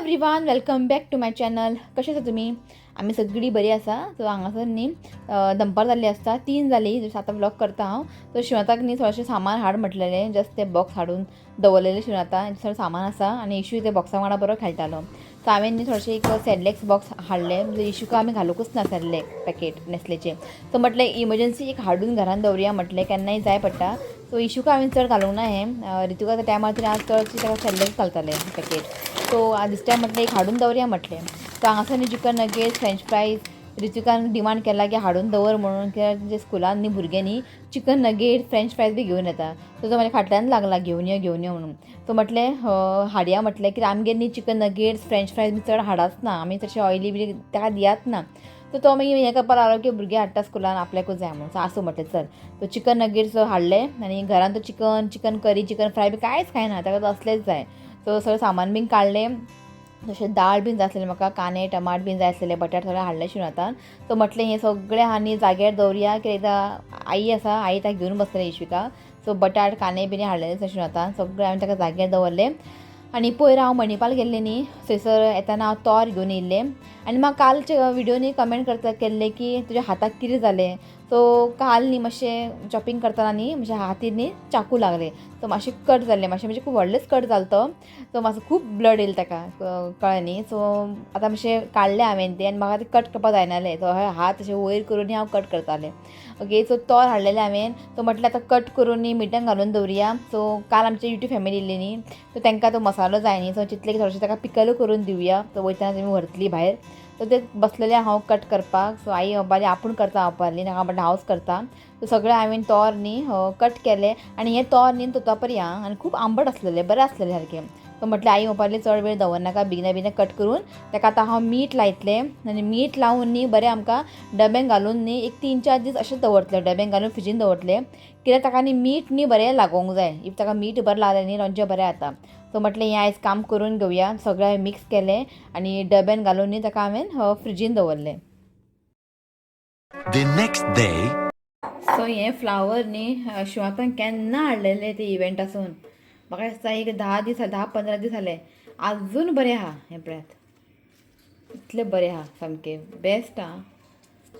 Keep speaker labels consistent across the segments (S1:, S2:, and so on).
S1: Everyone, welcome back to my channel. कशें आसा तुमी? आमी सगळीं बरी आसा. सो हांगासर न्ही दनपार जाल्ली आसता, 3 जाली. आतां व्लॉग करता हांव. सो शिवनाथाक न्ही थोडेशें सामान हाड म्हटलेलें, जस्ट तें बॉक्स हाडून दवरलेलें शिवनाथा, सगळें सामान आसा आनी इशू ते बॉक्सा वांगडा बरो खेळटालो. सो हांवें न्ही थोडेशें एक सेरलॅक्स बॉक्स हाडलें, म्हणजे इशूका आमी घालूंकच ना सेरलॅक पॅकेट नेस्लेचें. सो म्हटलें इमर्जन्सी एक हाडून घरान दवरुया, म्हटलें केन्नाय जाय पडटा. सो इशूका हांवें चड घालूंक ना हें, रितुका टायमार तरी हांव चडशें ताका सेरलॅक्स घालतालें पॅकेट. सो दीस टायम म्हटलें एक हाडून दवरुया म्हटलें. सो हांगासर न्ही चिकन नगेट्स, फ्रेंच फ्रायज रितुकान डिमांड केला की हाडून दवर म्हणून, कित्याक तेंच्या स्कुलान न्ही भुरगे न्ही चिकन नगेट्स, फ्रेंच फ्रायज बी घेवन येता. सो तो म्हाज्या फाटल्यान लागला, घेवन यो, घेवन यो म्हणून. सो म्हटलें हाडया म्हटलें, कित्याक आमगेर न्ही चिकन नगेट्स, फ्रेंच फ्रायज बी चड हाडाच ना आमी, तशें ऑयली बी ताका दियात ना. सो तो मागीर हें करपाक लागलो की भुरगे हाडटा स्कुलान, आपल्याकूच जाय म्हणून. सो आसूं म्हटलें, चल. सो चिकन नगेट्स हाडले आनी घरान तो chicken, chicken curry, chicken fry बी कांयच खायना, ताका तसलेंच जाय. सो सगळें सामान बीन काडलें, तशें दाळ बीन जाय आसलेलें म्हाका, कांदे टमाट बीन जाय आसलेले, बटाट सगळें हाडलें शिवनाथान. सो म्हटलें हें सगळें आहा न्ही जाग्यार दवरुया, कित्याक एकदां आई आसा, आई ताका घेवन बसतलें इश्विका. सो बटाट कांदे बीन हाडलेले शिवनाथान, सगळें हांवें ताका जाग्यार दवरलें. आनी पयर हांव मणिपाल गेल्लें न्ही, थंयसर येताना हांव तोर घेवन येयल्लें. आनी म्हाका कालच्या विडियो न्ही कमेंट करता केल्ले की तुज्या हाताक कितें जालें. सो काल न्ही मातशें चॉपिंग करतना न्ही म्हज्या हातीर न्ही चाकू लागलें. सो मातशें कट जालें, मातशें म्हणजे खूब व्हडलेंच कट जालें तो. सो मातसो खूब ब्लड येयलें ताका, कळ्ळें न्ही. सो आतां मातशें काडलें हांवें तें आनी म्हाका तें कट करपाक जायनालें. सो हात अशें वयर करून हांव कट करतालें. ओके, सो तोर हाडलेलें हांवें. सो म्हटलें आतां कट करून न्ही मिठान घालून दवरुया. सो काल आमचे युट्यूब फॅमिली येयल्ली न्ही, सो तांकां तो मसालो जाय न्ही. सो चिंतलें की थोडेशें ताका पिकल करून दिवया, सो वयतना तेमी व्हरतली भायर. सो ते बसलेलें हांव कट करपाक. सो आई म्हणपाली आपूण करता म्हणपाली, नाका म्हटलें हांवच करता. सो सगळें हांवें तोर न्ही कट केलें आनी हें तोर न्ही तोतापरी आं, आनी खूब आंबट आसलेलें, बरें आसलेलें सारकें. सो म्हटलें आई म्हणपाली चड वेळ दवरनाका, बेगिना बेगिना कट करून ताका आतां हांव मीठ लायतलें आनी मीठ लावन न्ही बरें आमकां डब्यान घालून न्ही एक 3-4 दीस अशें दवरतलें, डब्यान घालून फ्रिजीन दवरतलें, कित्याक ताका न्ही मीठ न्ही बरें लागोंक जाय. If ताका मीठ बरें लागलें न्ही लोणचें बरें जाता. सो म्हटलें हें आयज काम करून घेवया. सगळें हांवें मिक्स केलें आनी डब्यान घालून न्ही ताका हांवें फ्रिजीन दवरलें.
S2: The next day.
S1: सो हें फ्लावर न्ही शिवातान केन्ना हाडलेलें ते इव्हेंटासून, म्हाका दिसता एक 10 दीस, 10-15 दीस जाले, आजून बरें आहा. हें पळयात, इतलें बरें आहा, सामकें बेस्ट आहा,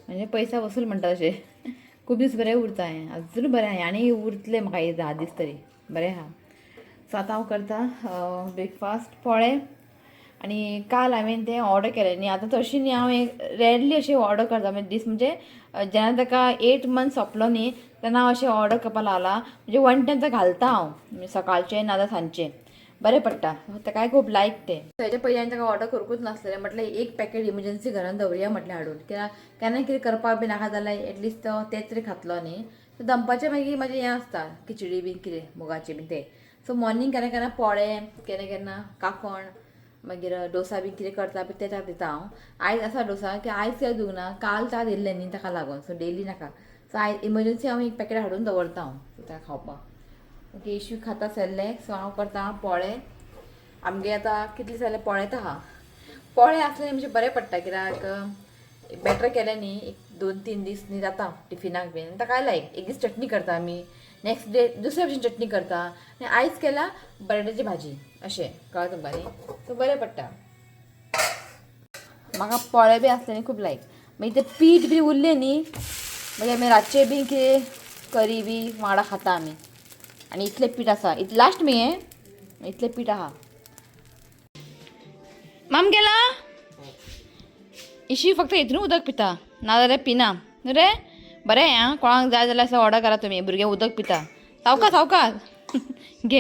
S1: म्हणजे पैसा वसूल म्हणटा तशें. खूब दीस बरें उरता हें, आजून बरें आहा आनी उरतलें म्हाका एक 10 दीस तरी बरें आहा. सो आतां हांव करता ब्रेकफास्ट पोळे. आनी काल हांवें तें ऑर्डर केलें न्ही, आतां तशी न्ही हांव एक रेरली अशें ऑर्डर करता, म्हणजे दीस म्हणजे जेन्ना ताका 8 मंथ सोंपलो न्ही तेन्ना हांव अशें ऑर्डर करपाक लागलां, म्हणजे वन टायम तें घालता हांव, म्हणजे सकाळचें नाजाल्यार सांजचें, बरें पडटा ताकाय खूब लायक तें. तेच्या पयलीं हांवें ताका ऑर्डर करूंकूच नासलेलें, म्हटलें एक पॅकेट इमर्जन्सी घरान दवरुया म्हटलें हाडून, कित्याक केन्ना कितें करपाक बी नाका जाल्यार एटलिस्ट तो तें तरी खातलो न्ही. सो दनपारचें मागीर म्हाजें हें आसता खिचडी बीन कितें मुगाचें बीन तें. सो मॉर्निंग केन्ना केन्ना पोळे, केन्ना केन्ना काकण, मागीर डोसा बी कितें करता पळय तें ताका दिता हांव. आयज आसा डोसा की आयज कित्याक दिवंक ना, काल ताका दिल्लें न्ही ताका लागून. सो डेली नाका. सो आयज इमर्जन्सी हांव एक पॅकेट हाडून दवरता हांव, सो ताका खावपाक. ओके, इशू खाता सेरलॅक. सो हांव करता पोळे. आमगे आतां कितले जाल्यार पोळेत आहा. पोळे आसले म्हणजे बरें पडटा, कित्याक बेटर केलें न्ही एक 2-3 दीस न्ही जाता टिफिनाक बीन. ताकाय लायक एक दीस चटणी करता आमी, नेक्स्ट डे दुसऱ्या भशेन चटणी करता आनी आयज केला बटाट्याची भाजी, अशें कळ्ळें तुमकां न्ही. सो बरें पडटा म्हाका पोळे बी आसले न्ही खूब लायक. मागीर तें पीठ बी उरलें न्ही मागीर आमी रातचें बी कितें करी बी वांगडा खाता आमी. आनी इतलें पीठ आसा, इत लास्ट मी हें इतलें पीठ आहा. माम गेला इशी फक्त हितून उदक पिता, नाजाल्यार पिना रे. बरें आं, कोणाक जाय जाल्यार असो ऑर्डर करा तुमी, भुरगे उदक पिता. सावकास सावकास घे,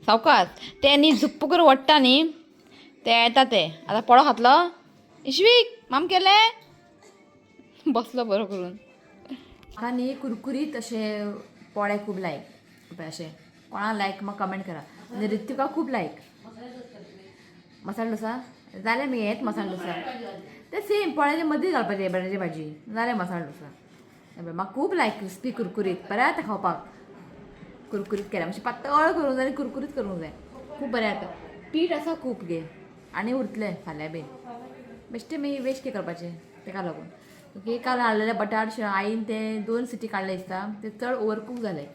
S1: सावकास. तें न्ही झुप्प करून वडटा न्ही तें येता तें. आतां पोळो खातलो इशवीक? माम केलें बसलो बरो करून. म्हाका न्ही कुरकुरीत अशे पोळे खूब लायक, पळय अशें कोणाक लायक म्हाका कमेंट करा. आनी रित्विका खूब लायक मसाला डोसा. जालें मागीर हेंच मसाला डोसा, ते सेम पोळ्याच्या मदीं घालपाचें बटाट्याची भाजी, जालें मसाला डोसा. म्हाका खूब लायक क्रिस्पी कुरकुरीत, बरें जाता खावपाक. कुरकुरीत केल्या मातशें पातळ करूंक जाय आनी कुरकुरीत करूंक जाय, खूब बरें जाता. पीठ आसा खूब गे आनी उरतलें फाल्यां बीन, बेश्टें मागीर वेस्ट कितें करपाचें तेका लागून. ओके, काल हाडलेले बटाट आईन ते 2 सिटी काडले दिसता, ते चड ओवरकूक जाले.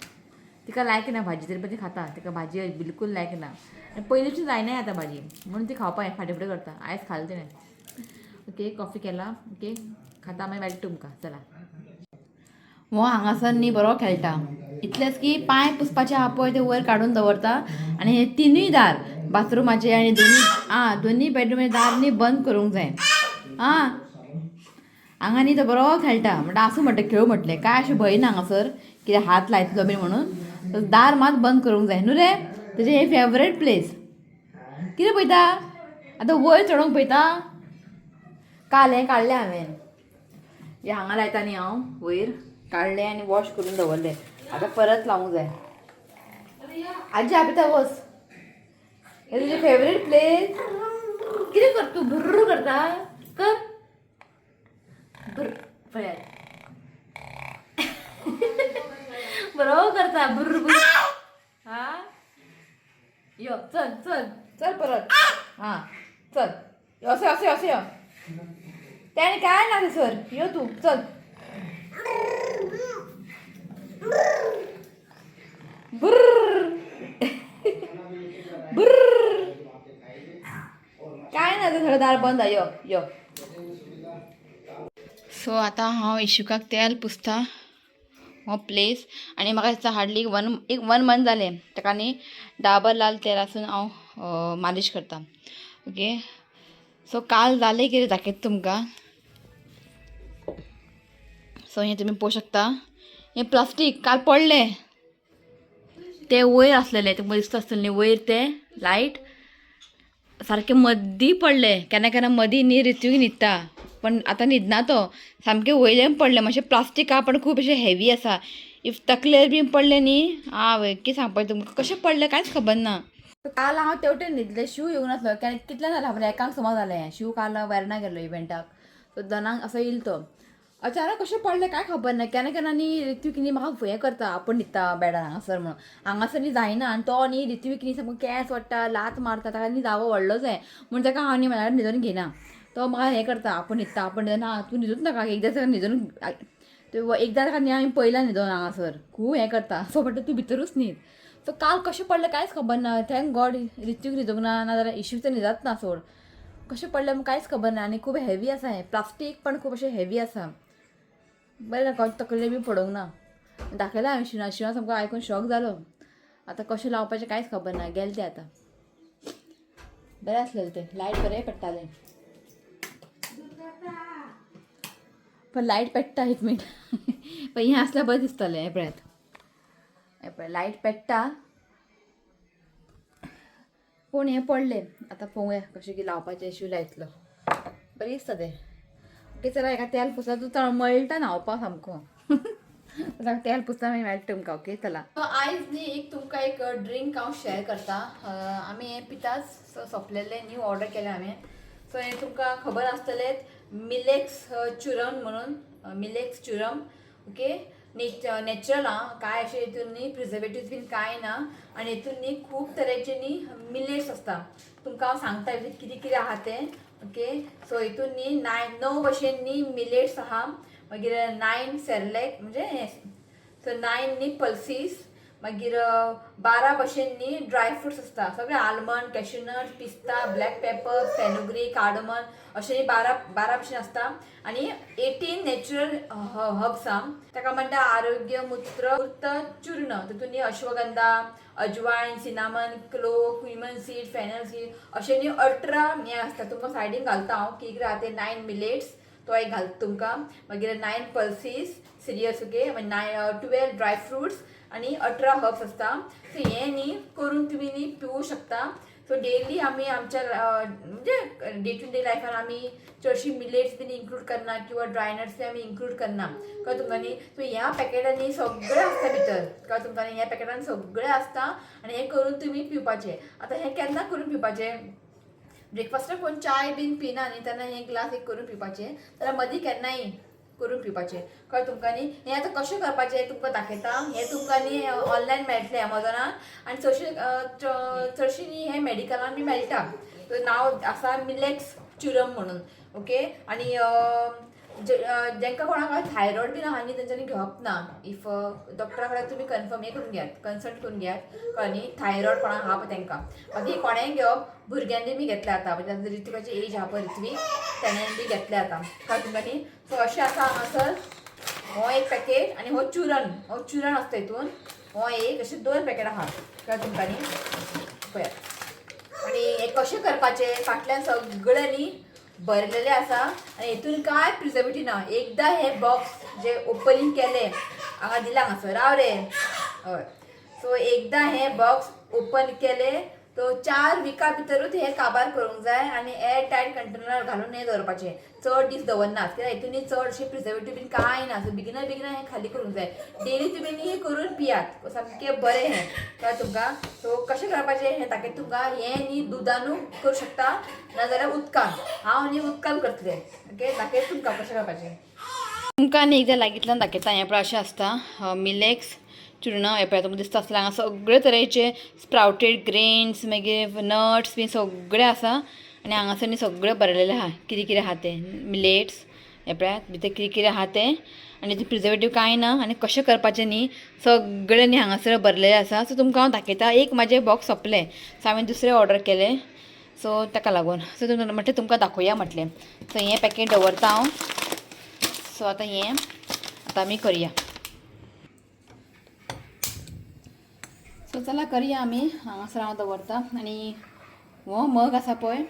S1: तिका लायक ना भाजी, तरी पण ती खाता. तिका भाजी बिलकुल लायक ना आनी पयलींची जायना आतां भाजी, म्हणून ती खावपाक फाटीं फुडें करता. आयज खालें तिणें. ओके, कॉफी केला. ओके, खाता, मागीर मेळटा तुमकां. चला, हो हांगासर न्ही बरो खेळटा. इतलेंच की पांय पुसपाचे आहा पळय ते वयर काडून दवरता आनी हे तिनूय दार बाथरुमाचे आनी दोनी आं दोनी बेडरुमाचे दार न्ही बंद करूंक जाय. आं, हांगा न्ही तो बरो खेळटा. म्हणटा आसूं म्हणटा, खेळूं म्हटलें, काय अशें भंय ना हांगासर कितें हात लायतलो बी म्हणून. दार मात बंद करूंक जाय न्हू रे. तेजें हें फेवरेट प्लेस. कितें पळयता आतां? वयर चडोवंक पळयता. काल हें काडलें हांवें, हें हांगा लायता न्ही हांव, वयर काडलें आनी वॉश करून दवरलें. आतां परत लावंक जाय. आजी आपयता, वच. हें तुजें फेवरेट प्लेस. कितें कर तूं? भुर्र करता, कर भुर्र. पळयात, बरो करता भुर्र भुर्र. हा, यो, चल चल चल परत. हा, चल, यो, अशें अशें अशें यो. तेणे काय ना सर, यो तूं, चल. बुर्र बुर्र. काय ना, ते सगळं दार बंद आहे. यो यो. सो आतां हांव इशुकाक तेल पुसता हो प्लेस. आनी म्हाका दिसता हार्डली वन एक वन मंथ जालें ताका न्ही डाबर लाल तेलासून हांव मालिश करता. ओके, सो काल जालें कितें दाखयता तुमकां. सो हें तुमी पळोवंक शकता, हें प्लास्टीक काल पडलें तें वयर आसलेलें. तुमकां दिसता आसतलें न्ही वयर तें लायट सारकें मद्दी पडलें. केन्ना केन्ना मदीं न्ही ऋत्वीक न्हिदता, पण आतां न्हिदना तो. सामकें वयल्यान पडलें. मातशें प्लास्टीक आहा पण खूब अशें हेवी आसा. If तकलेर बीन पडलें न्ही, आवय, कितें सांगपाचें तुमकां. कशें पडलें कांयच खबर ना. काल हांव तेवटेन न्हिदलें. शीव येवंक नासलो. केन्ना कितल्यान जालें खबर, एकांक सुमार जालें. शीव काल वेर्णा गेल्लो इव्हेंटाक, सो दोनांक असो येयलो तो. अचानक कशें पडलें कांय खबर ना. केन्ना केन्ना न्ही ऋत्वीक न्ही म्हाका हें करता, आपूण न्हिदता बेडार हांगासर म्हणून. हांगासर न्ही जायना. आनी तो न्ही ऋत्वीक न्ही सामको केंस ओडटा, लात मारता. ताका न्ही जावो व्हडलो जाय म्हणून ताका हांव न्ही म्हाज्या कडेन न्हिदोन घेयना. तो म्हाका हें करता, आपूण न्हिदता, आपूण न्हिदना. तूं न्हिदूच नाका. एकदां ताका न्हिदोन, एकदां ताका न्ही हांवें पळयला न्हिदोन हांगासर, खूब हें करता. सो म्हणटा तूं भितरूच न्हीद. सो काल कशें पडलें कांयच खबर ना. Thank God Ritwik न्हिदूंक ना, नाजाल्यार इशू तर न्हिदत ना सोड. कशें पडलें म्हूण कांयच खबर ना. आनी खूब हेवी आसा हें प्लास्टीक, पण खूब अशें हेवी आसा. बरें ना, तकले बी पडूंक ना. दाखयलां हांवें शिणा. शिणा सामको आयकून शॉक जालो. आतां कशें लावपाचें कांयच खबर ना. गेलें तें आतां. बरें आसलेलें तें लायट बरें पेट्टालें, पण लायट पेट्टा. एक मिनट, पण हें आसल्यार बरें दिसतलें. हें पळयात, हें पळय, लायट पेट्टा पूण हें पडलें. आतां पळोवया कशें कितें लावपाचें. शू लायतलो, बरें दिसता तें. ओके, चला, हेका तेल पुसता. तूं तळमळटा न्हांवपाक सामको. ताका तेल पुसता, मागीर मेळटा तुमकां. ओके, चला. आयज न्ही एक तुमकां एक ड्रिंक हांव शेअर करता. आमी हें पिताच. सो सोंपलेलें, न्यू ऑर्डर केलें हांवें. सो हें तुमकां खबर आसतलेंच, मिलेक्स चुरम म्हणून. मिलेक्स चुरम, ओके, नॅचरल आं. काय अशें हितून न्ही प्रिजर्वेटिव्स बीन कांय ना. आनी हितून न्ही खूब तरेचे न्ही मिलेट्स आसता. तुमकां हांव सांगता हितून कितें कितें आहा तें. ओके, सो हितून न्ही 9 भशेन न्ही मिलेट्स आहा. मागीर 9 सेरेलेक म्हणजे हें, सो 9 न्ही पल्सीस, मागीर 12 भशेन न्ही ड्राय फ्रुट्स आसता सगळे. आलमंड, कॅश्यूनट, पिस्ता, ब्लॅक पेपर, फेनुग्रीक, कार्डमन, अशें न्ही 12 भशेन आसता. आनी 18 नॅचरल हर्ब्स आहा. ताका म्हणटा आरोग्य मूत्र चूर्ण. तितून न्ही अश्वगंधा, अजवायन, cinnamon, clove, cumin seed, fennel seed, अशें न्ही 18 हें आसता. तुमकां सायडीन घालता हांव की कितें आहा तें. 9 मिलेट्स तो एक घालता तुमकां, मागीर 9 पल्सीस सिरियल्स, ओके, मागीर 12 ड्राय फ्रुट्स आनी 18 हर्ब्स आसता. सो हें न्ही करून तुमी न्ही पिवूं शकता. सो डेली आमी आमच्या म्हणजे डे टू डे लायफान आमी चडशी मिलेट्स बीन इन्क्लूड करना किंवा ड्राय नट्स बी आमी इन्क्लूड करना, कळ्ळें तुमकां न्ही. सो ह्या पॅकेटांनी सगळें आसता भितर, कळ्ळें तुमकां न्ही. ह्या पॅकेटान सगळें आसता आनी हें करून तुमी पिवपाचें. आतां हें केन्ना करून पिवपाचें? ब्रेकफास्टाक कोण चाय बीन पिना न्ही, तेन्ना हें ग्लास एक करून पिवपाचें, जाल्यार मदीं केन्नाय करून पिवपाचें, कळ्ळें तुमकां न्ही. हें आतां कशें करपाचें तुमकां दाखयता. हें तुमकां न्ही ऑनलायन मेळटलें एमेझॉनान आनी चडशीं न्ही हें मेडिकलान बी मेळटा. नांव आसा मिलेक्स चुरम म्हणून. ओके, आनी जांकां कोणाक थायरॉयड बीन आहा न्ही तेंच्यांनी घेवप ना. If डॉक्टरा कडेन तुमी कन्फर्म हें करून घेयात, कन्सल्ट करून घेयात, कळ्ळें न्ही. थायरॉयड कोणाक आहा पळय तेंकां. बाकी कोणेंय घेवप, भुरग्यांनी बी घेतलें आतां, म्हणजे आतां ऋत्विकाची एज आहा पळय ऋत्वीक, तेणें बी घेतलें आतां, कळ्ळें तुमकां न्ही. सो अशें आसा हांगासर हो एक पॅकेट आनी हो चुरण, हो चुरण आसता हितून, हो एक, अशें दोन पॅकेट आहा, कळ्ळें तुमकां न्ही. पळयात आनी हें कशें करपाचें फाटल्यान सगळें न्ही बरयलेलें आसा आनी हितून कांय प्रिजर्वेटीव ना. एकदां हे बॉक्स जे ओपनिंग केलें हांगा दिलां हांगासर, राव रे, हय. सो एकदां हे बॉक्स ओपन केलें तो 4 विका भितरूच हे काबार करूंक जाय आनी एअर टायट कंटेनर घालून हें दवरपाचें, चड दीस दवरनात कित्याक हितून न्ही चड अशें प्रिजर्वेटीव बीन कांय ना. सो बेगिना बेगिना हें खाली करूंक जाय. डेली तुमी न्ही हें करून पियात, सामकें बरें हें, कळ्ळें तुमकां. सो कशें करपाचें हें दाखयता तुमकां. हें न्ही दुदानू करूं शकता नाजाल्यार उदकान, हांव न्ही उदकान करतलें. ओके, दाखयता तुमकां कशें करपाचें. तुमकां न्ही एकदां लागींतल्यान दाखयता. हें पळय अशें आसता मिलेक्स चूर्ण. हें पळय तुमकां दिसता आसतलें हांगा सगळे तरेचे स्प्रावटेड ग्रेन्स, मागीर नट्स बी सगळें आसा आनी हांगासर न्ही सगळें बरयलेलें आहा कितें कितें आहा तें. मिलेट्स हें पळयात भितर कितें कितें आहा तें आनी तें प्रिजर्वेटीव कांय ना आनी कशें करपाचें न्ही सगळें न्ही हांगासर बरयलेलें आसा. सो तुमकां हांव दाखयता. एक म्हाजें बॉक्स सोंपलें, सो हांवें दुसरें ऑर्डर केलें, सो ताका लागून सो म्हटलें तुमकां दाखोवया म्हटलें. सो हें पॅकेट दवरता हांव. सो आतां हें आतां आमी करया. सो चला करया आमी. हांगासर हांव दवरता आनी हो मग आसा पळय,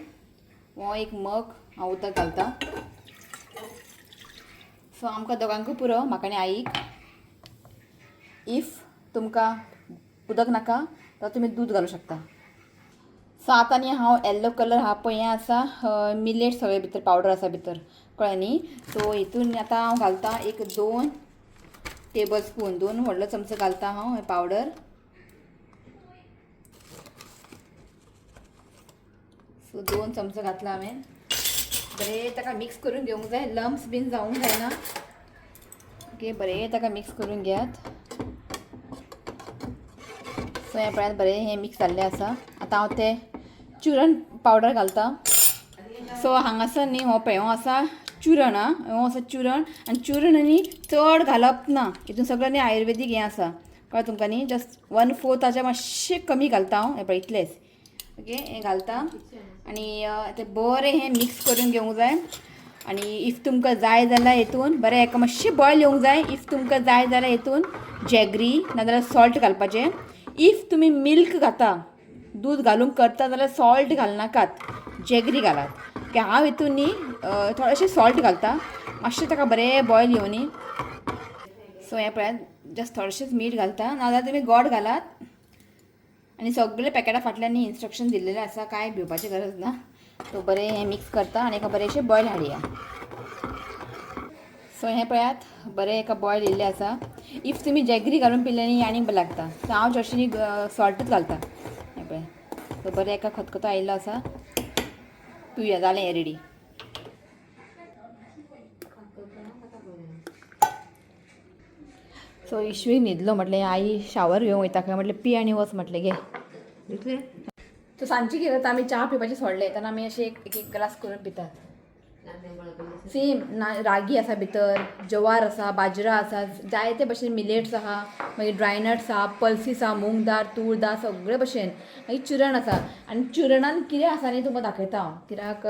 S1: हो एक मग हांव उदक घालता. सो आमकां दोगांकूय पुरो, म्हाका आनी आईक. If तुमकां उदक नाका जाल्यार तुमी दूद घालूं शकता. सो आतां न्ही हांव येल्लो कलर आहा पळय, हें आसा मिलेट सगळे भितर पावडर आसा भितर, कळ्ळें न्ही. सो हितून आतां हांव घालता एक 2 टेबल स्पून, 2 व्हडलो चमचो घालता हांव हें पावडर. सो 2 चमचो घातला हांवें. बरें ताका मिक्स करून घेवंक जाय, लम्स बीन जावंक जायना. ओके, बरें ताका मिक्स करून घेयात. सो हें पळयात बरें हें मिक्स जाल्लें आसा. आतां हांव तें चुरण पावडर घालता. सो हांगासर न्ही हो पळय हो आसा चुरण, आं हो आसा चुरण. आनी चुरण न्ही चड घालप ना, हितून सगळें न्ही आयुर्वेदीक हें आसा, कळ्ळें तुमकां न्ही. जस्ट 1/4 मातशें कमी घालता हांव, हें पळय इतलेंच. ओके, हें घालता आनी तें बरें हें मिक्स करून घेवंक जाय. आनी if तुमकां जाय जाल्यार हितून बरें हेका मातशें बॉयल येवंक जाय. If तुमकां जाय जाल्यार हितून जॅगरी नाजाल्यार सॉल्ट घालपाचें. If तुमी मिल्क घाता, दूद घालून करता जाल्यार सॉल्ट घालनाकात, जॅगरी घालात. ओके, हांव हितून न्ही थोडेशें सॉल्ट घालता, मातशें ताका बरें बॉयल येवनी. सो हें पळयात जस्ट थोडेशेंच मीठ घालता, नाजाल्यार तुमी गोड घालात. आनी सगळे पॅकेटा फाटल्यान न्ही इन्स्ट्रक्शन दिल्लेलें आसा, कांय भिवपाची गरज ना. सो बरें हें मिक्स करता आनी एका बरेंशें बॉयल हाडया. सो हें पळयात बरें एका बॉयल येयल्लें आसा. If तुमी जॅगरी घालून पिले न्ही आनीक बरें लागता. सो हांव चडशें न्ही सॉल्टूच घालता. हें पळय, सो बरें एका खतखतो आयिल्लो आसा. पिवया, जालें हें रेडी. सो इश्वी न्हिदलो, म्हटलें आई शावर घेवंक वयता खंय, म्हटलें पी आनी वच, म्हटलें घे. सो सांजची कितें जाता, आमी च्या पिवपाचें सोडलें तेन्ना आमी अशें एक एक ग्लास करून पितात. सेम ना, रागी आसा भितर, ज्वार आसा, बाजरा आसा, जायते भशेन मिलेट्स आहा, मागीर ड्राय नट्स आहा, पल्सीस आहा, मूंग दाळ, तूर दाळ, सगळे भशेन. मागीर चुरण आसा आनी चुरणान कितें आसा न्ही तुमकां दाखयता हांव, कित्याक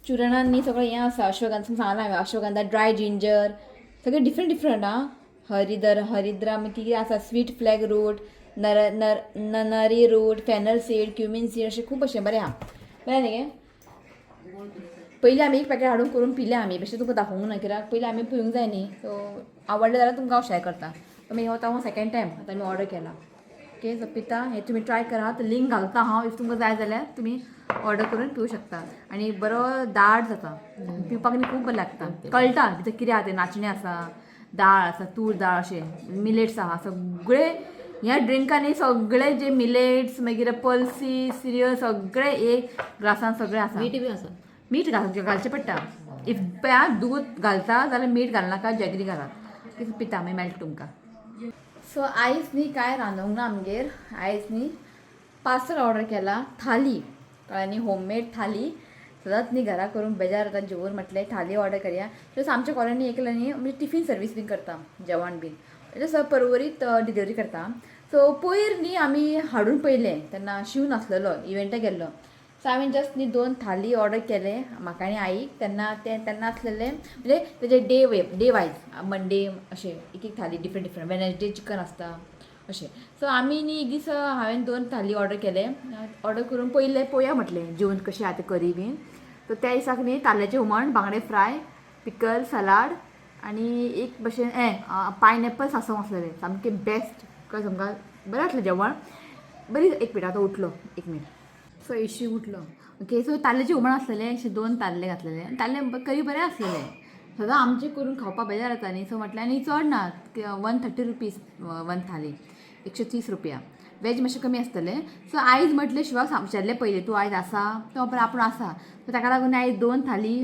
S1: चुरणान न्ही सगळें हें आसा. अश्वगंधा सांगलां हांवें, अश्वगंधा, ड्राय जिंजर, सगळें डिफरंट डिफरंट आं. हरिद्रा मागीर कितें आसा, स्वीट फ्लॅग रूट, नर नर nannari root, fennel seed, cumin seed, अशें खूब अशें बरें आहा. बरें न्ही गे. पयलीं आमी एक पॅकेट हाडून करून पिले आमी, बेश्टें तुमकां दाखोवंक ना, कित्याक पयलीं आमी पिवंक जाय न्ही. सो आवडलें जाल्यार तुमकां हांव शॅर करता. मागीर हो आतां हांव सेकेंड टायम आतां आमी ऑर्डर केला. ओके, सो पिता हें तुमी ट्राय करात, लिंक घालता हांव, if तुमकां जाय जाल्यार तुमी ऑर्डर करून पिवूं शकता. आनी बरो दाट जाता पिवपाक, न्ही खूब बरें लागता. कळटा भितर कितें आहा तें, नाचणें आसा, दाळ आसा, तूर दाळ, अशें मिलेट्स आहा सगळे ह्या ड्रिंकांनी, सगळे जे मिलेट्स, मागीर पल्सी, सिरियल, सगळे एक ग्लासान सगळें आसा.
S2: मीठ बी आसा.
S1: मीठ घालचें पडटा. If पळय दूद घालता जाल्यार मीठ घालनाका, जॅगरी घालात. पिता मागीर मेळटा तुमकां. सो आयज न्ही कांय रांदूंक ना आमगेर, आयज न्ही पार्सल ऑर्डर केला, थाली, कळ्ळें न्ही, होममेड थाली. सदांच न्ही घरा करून बेजार जाता जेवण म्हटलें थाली ऑर्डर करया. जसं आमच्या कॉलनी एकलं न्ही म्हणजे टिफिन सर्वीस बीन करता जेवण बीन, जसं परवरीत डिलिव्हरी करता. सो पयर न्ही आमी हाडून पयलें तेन्ना शिव नासलेलो, इव्हेंटाक गेल्लो. सो हांवें जस्ट न्ही 2 थाली ऑर्डर केले म्हाका आनी आईक. तेन्ना ते तेन्ना आसलेले म्हणजे तेजे डे वे डे वायज मंडे अशें एक एक थाली डिफरंट डिफरंट, वेनसडे चिकन आसता अशें. सो आमी न्ही एक दीस हांवें 2 थाली ऑर्डर केले. ऑर्डर करून पयलें पळोवया म्हटलें जेवण कशें आहा तें करी बीन. सो त्या दिसाक न्ही ताल्ल्याचें हुमण, बांगडे फ्राय, पिकल, सलाड आनी एक भशेन हें पायनएप्पल सांसव आसलेलें. सामकें बेस्ट, कळ्ळें तुमकां, बरें आसलें जेवण. बरी एक मिनट आतां उठलो, एक मिनट. सो एशी उठलो. ओके, सो ताल्ल्याचें हुमण आसलेलें, अशें 2 ताल्ले घातलेले आनी ताल्ले करी बरें आसलेलें. सदां आमचें करून खावपा बेजार जाता न्ही. सो म्हटलें आनी चड ना, 130 रुपीज 1 थाली, 130 रुपया. वेज मातशें कमी आसतलें. सो आयज म्हटलें शिवाक विचारलें पयलें तूं आयज आसा, तो म्हणपाक आपूण आसा. सो ताका लागून आयज 2 थाली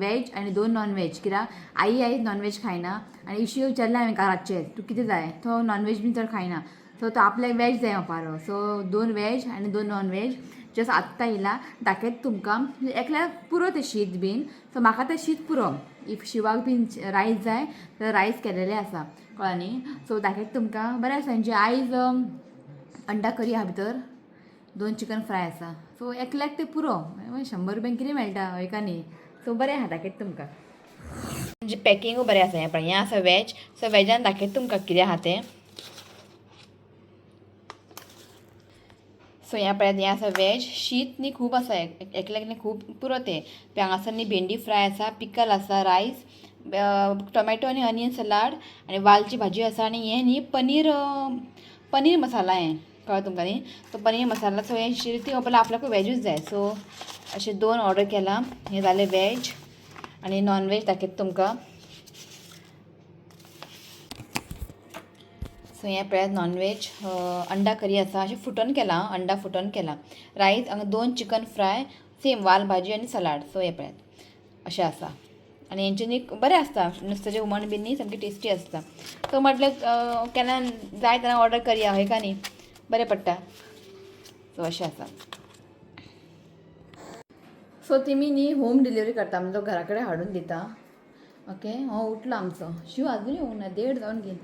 S1: वेज आनी 2 नॉन वेज, कित्याक आई आयज नॉन वेज खायना. आनी इशी विचारलें हांवें रातचें तूं कितें जाय, तो नॉन वेज बीन चड खायना. सो तो आपल्याक वेज जाय म्हणपारो. सो 2 वेज आनी 2 नॉन वेज जस्ट आत्तां येयला. दाखयत तुमकां एकल्याक पुरो तें शीत बीन. सो म्हाका तें शीत पुरो, if शिवाक बीन रायस जाय जाल्यार रायस केलेलें आसा, कळ्ळें न्ही. सो दाखयत तुमकां बरें आसा. म्हणजे आयज अंडा करी आहा भितर, 2 चिकन फ्राय आसा. सो एकल्याक तें पुरो, 100 रुपयांक कितें मेळटा हय का न्ही. सो बरें आहा, दाखयत तुमकां. म्हणजे पॅकिंगूय बरें आसा. हें पळय, हें आसा वेज. सो वेजान दाखयत तुमकां कितें आहा तें. सो ह्या पळयात, हें आसा वेज. शीत न्ही खूब आसा, एकल्याक न्ही खूब पुरो तें. हांगासर न्ही भेंडी फ्राय आसा, पिकल आसा, रायस, टोमॅटो आनी अनियन सलाड आनी वालची भाजी आसा. आनी हें न्ही पनीर, पनीर मसाला हें, कळ्ळें तुमकां न्ही. सो पनीर मसाला. सो हें शीत पळय आपल्याकूय वेजूच जाय. सो अशें 2 ऑर्डर केलां. हें जालें वेज आनी नॉन वेज दाखयता तुमकां. सो हें पळयात नॉन वेज, अंडा करी आसा, अशें फुटोन केलां, अंडा फुटोन केलां, रायस, हांगा 2 चिकन फ्राय, सेम वाल भाजी आनी सलाड. सो हें पळयात अशें आसा. आनी हेंचे न्ही बरें आसता नुस्त्याचें हुमण बीन न्ही सामकें टेस्टी आसता. सो म्हटलें केन्ना जाय तेन्ना ऑर्डर करया, हय का न्ही, बरें पडटा. सो अशें आसा. सो तेमी न्ही होम डिलिव्हरी करता, म्हणजे घरा कडेन हाडून दिता. ओके, हो उठलो आमचो शिव, आजून येवंक ना, 1.5 जावन गेली.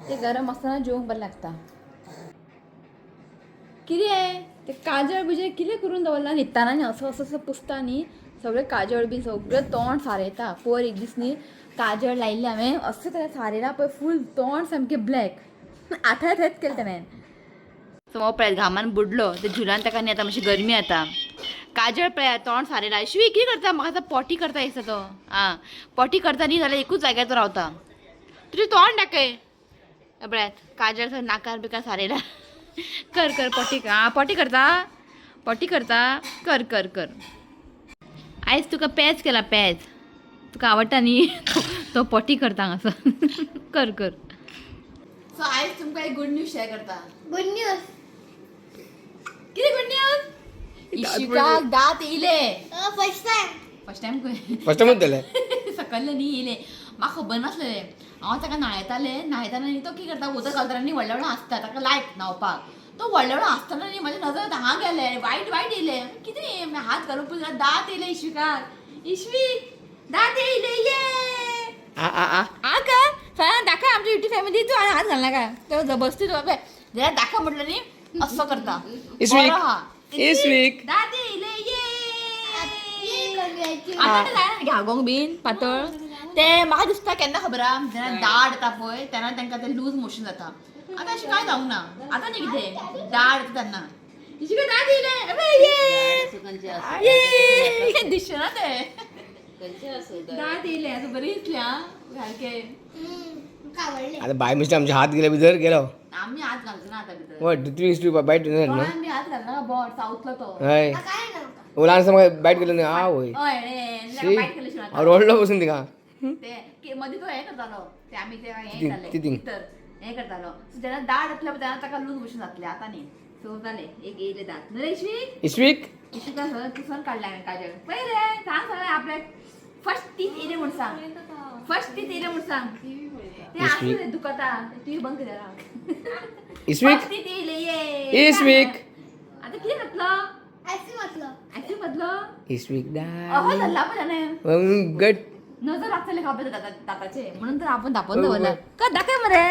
S1: ते गरम आसतना जेवंक बरें लागता. कितें ते काजळ बिजळ कितें करून दवरला न्हिदतना न्ही, असो असो असो पुसता न्ही, सगळें काजळ बीन सगळें तोंड सारयता. पयर एक दीस न्ही काजळ लायिल्लें हांवें, अशें तें सारयलां पळय, फूल तोंड सामकें ब्लॅक, आतां थंयच केलें तेणें. सो हो पळय घामान बुडलो ते झुलान, ताका न्ही आतां मातशी गरमी जाता. काजळ पळय तोंड सारयला. शिवी कितें करता, म्हाका आतां पोटी करता दिसता तो. आं पोटी करता न्ही जाल्यार एकूच जाग्यार तो रावता. तुजें तोंड दाखय, पळयात काजळ सर नाकार बिकार सारयला. कर कर पोटी, आं पोटी करता, पोटी करता, कर कर कर. आयज तुका पेज केला, पेज तुका आवडटा न्ही, तो पोटी करता हांगासर. कर कर. सो आयज तुमकां एक गुड न्यूज शेअर करता.
S2: गुड न्यूज
S1: कितें गुड न्यूज? इशिकाक दांत येयले.
S2: First time.
S1: फर्स्ट टायम खंय?
S3: फर्स्ट टायमूच जालें.
S1: सकल्ले न्ही येयले, म्हाका खबर नासलेलें. हांव ताका न्हाणयतालें, न्हाणयतना न्ही तो कितें करता, उदक घालतना न्ही व्हडलें व्हडलें हांसता, ताका लायक न्हांवपाक. तो व्हडलें व्हडलें हांसतना न्ही म्हज्या नजर हांगा गेलें, वायट वायट येयलें. कितें हात घालून पळय जाल्यार दांत येयले इश्विकाक. इश्वीक दांत येयले, ये
S3: आ आ आ
S1: आ का सगळ्यांना दाखय आमच्या युट्यूब फॅमिली, तूं हात घालना काय तो जबरदस्ती तुका पळय जाल्यार दाखय म्हटलं न्ही असो करता.
S3: इश्वीक,
S1: बरो हा.
S3: इश्वीक.
S1: दांत येयले, ये. आतां जायना घागोंक बीन पातळ ते म्हाका दिसता केन्ना खबर आहा, जेन्ना दाड येता पळय तेन्ना तांकां ते लूज मोशन जाता. आतां अशें कांय जावंक ना, आतां न्ही कितें दाड येता तेन्ना. इश्विका दांत येयले, अबे ये ये दिसना ते दांत येयले. आतां बरी दिसली आं सारकें.
S2: आवडले.
S3: आता बाय मिस्टर आमचे हात गेले भितर गेलो.
S1: आमी हात घालचो ना आतां भितर.
S3: वय दुसरी इश्टी बायट न्हू.
S1: तोंडान बी हात घालना, बोट चावतलो तो.
S3: हय
S2: काय ना म्हाका.
S3: ल्हान आसतना म्हाका बायट गेलो न्ही. आ वय
S1: हय रे, बायट केले.
S3: हांव रडलो बसून तिका.
S1: ते मदीं तो हें करतालो, ते आमी ते हें
S3: तितींग,
S1: जालें
S3: तितींग.
S1: तर हें करतालो. सो जेन्ना दाड येतले पळय तेन्ना ताका लूज मोशन जातलें, आतां न्ही. सो जालें एक येयलें दांत न्हय रे इश्वीक?
S3: इश्वीक.
S1: इश्विका सगळें पुसून काडलें हांवें काजळ. पळय रे सांग सगळें आपल्याक फर्स्ट तीच येयलें म्हूण सांग, फर्स्ट तीच येयलें म्हूण सांग. ते आसूं रे दुखता, टीव्ही बंद कर.
S3: इश्वीक.
S1: फर्स्ट तीच येयलें, ये
S3: इश्वीक.
S1: आतां कितें खातलो?
S2: आयस्क्रीम घातलो.
S1: आयस्क्रीम. मदलो
S3: इस्वीक
S1: अहो धरला पण त्याने.
S3: गट.
S1: नजर लागतले खापे दाताचे, म्हणून तर आपण दापोन दवरला का दाखय मरे.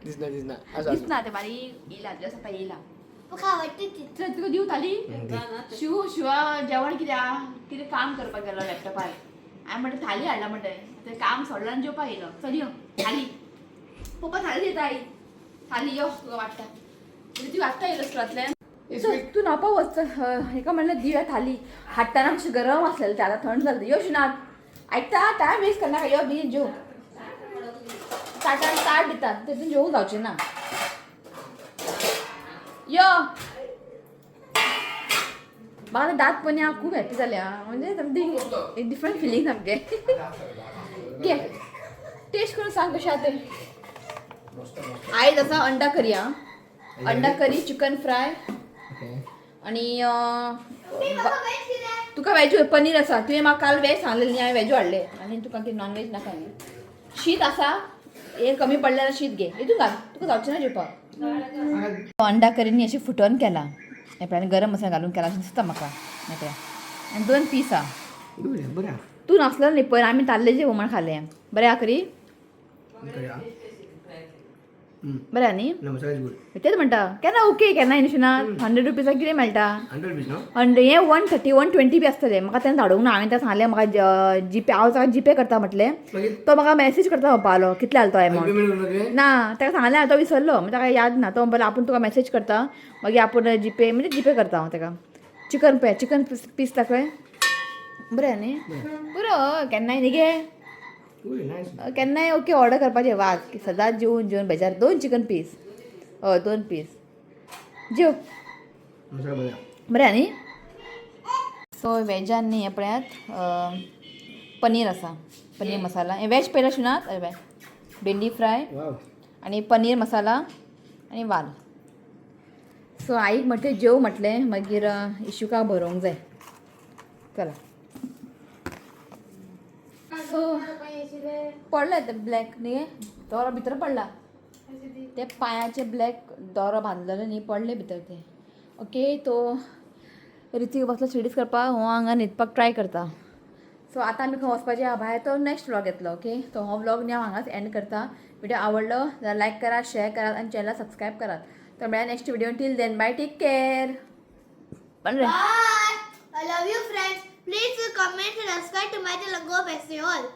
S3: दिसना दिसना असं.
S1: दिसना ते बारीक येयला, जस्ट आता येयला.
S2: म्हाका आवडटा ती.
S1: चल, तुका दिवं थाली. शिव शिवा जेवण कित्याक कितें काम करपाक गेलो लॅपटॉपार. हांवें म्हणलें थाली हाडला म्हणलें, तें काम सोडलं आनी जेवपाक येयलो. चल यो थाली, पप्पा थाली दिता आई. थाली यो, तुका वाडटा. ती वाडटा येयलो स्कुलांतल्यान. चल, तूं न्हावपाक वच. हेका म्हणलें दिवया थाली. हाडटाना मातशें गरम आसलेलें तें, आतां थंड जालें. यो शिनात, आयकता? टायम वेस्ट करनाका, यो बेगीन जेव. ताटान ताट दितात, तेतून जेवूंक जावचें ना. यो. म्हाका दांत पन्या खूब हॅपी जालें आं, म्हणजे समथींग एक डिफरंट फिलींग सामकें. घे, टेस्ट करून सांग कशें आहा तें. आयज आसा अंडा करी आं, अंडा करी, चिकन फ्राय आणि
S2: मम्मी, म्हाका वेज कितें?
S1: तुका वेज पनीर आसा. तुवें म्हाका काल वेज सांगलेलें न्ही, हांवें वेजू हाडलें. आनी तुका कितें नॉन वेज नाका न्ही? शीत आसा, हें कमी पडलें जाल्यार शीत घे, हितून घाल, तुका जावचें ना जेवपाक. अंडा करी न्ही अशें फुटोवन केला हें पळय, आनी गरम मसाला घालून केला अशें दिसता म्हाका. हें पळय, आनी दोन पीस आहा.
S3: बरं.
S1: तूं नासलो न्ही पयर, आमी ताल्लेचें हुमण खालें. बरें आहा करी? बरें आहा न्ही?
S3: ना, मसाला is good.
S1: तेच म्हणटा, केन्ना ओके केन्ना न्ही ना. 100 रुपीजाक कितें मेळटा?
S3: 100 रुपीज न्हू?
S1: 100 हें 130, 120 बी आसतलें. म्हाका तेणें धाडूंक ना. हांवें ताका सांगलें म्हाका जीपे, हांव ताका जीपे करता म्हटलें.
S3: मागीर?
S1: तो म्हाका मॅसेज करता म्हणपालो कितले आलो तो एमावंट.
S3: पेमेंट करून तुवें?
S1: ना, ताका सांगलें, तो विसरलो. मागीर ताका याद ना. तो म्हणपालो आपूण तुका मॅसेज करता, मागीर आपूण जीपे, म्हणजे जीपे करता हांव ताका. चिकन पळय, चिकन पीस दाखय. बरें न्ही? पुरो केन्नाय न्ही गे.
S3: Good, nice.
S1: केन्नाय ओके ऑर्डर करपाचें वाज की सदांच जेवन जेवन बेजार. दोन चिकन पीस, हय, दोन पीस जेव.
S3: मसाला बरं.
S1: बरें आहा न्ही? सो वेजान न्ही हें पळयात, पनीर आसा, पनीर मसाला. हें वेज पयला शिनात. अरे भेंडी फ्राय आनी पनीर मसाला आनी वाल. सो आईक म्हटलें जेव म्हटलें, मागीर इशुका भरोवंक जाय. चला, सो पडलें तें ब्लॅक न्ही दोरो भितर पडला, ते पांयाचे ब्लॅक दोरो बांदलेलो न्ही, पडले भितर ते. ओके, तो ऋतिक बसलो स्टडीज करपाक, हो हांगा न्हिदपाक ट्राय करता. सो आतां आमी खंय वचपाचें भायर, तो नेक्स्ट व्लॉग येतलो. ओके, तो हो व्लॉग न्ही हांव हांगाच एंड करता. व्हिडिओ आवडलो जाल्यार लायक करात, शेअर करात आनी चॅनलाक सबस्क्रायब करात. तर मेळ्या next video. Till then, bye, take care. पण रे.
S2: Bye. I love you, friends. Please comment and subscribe to my channel. Go best you all.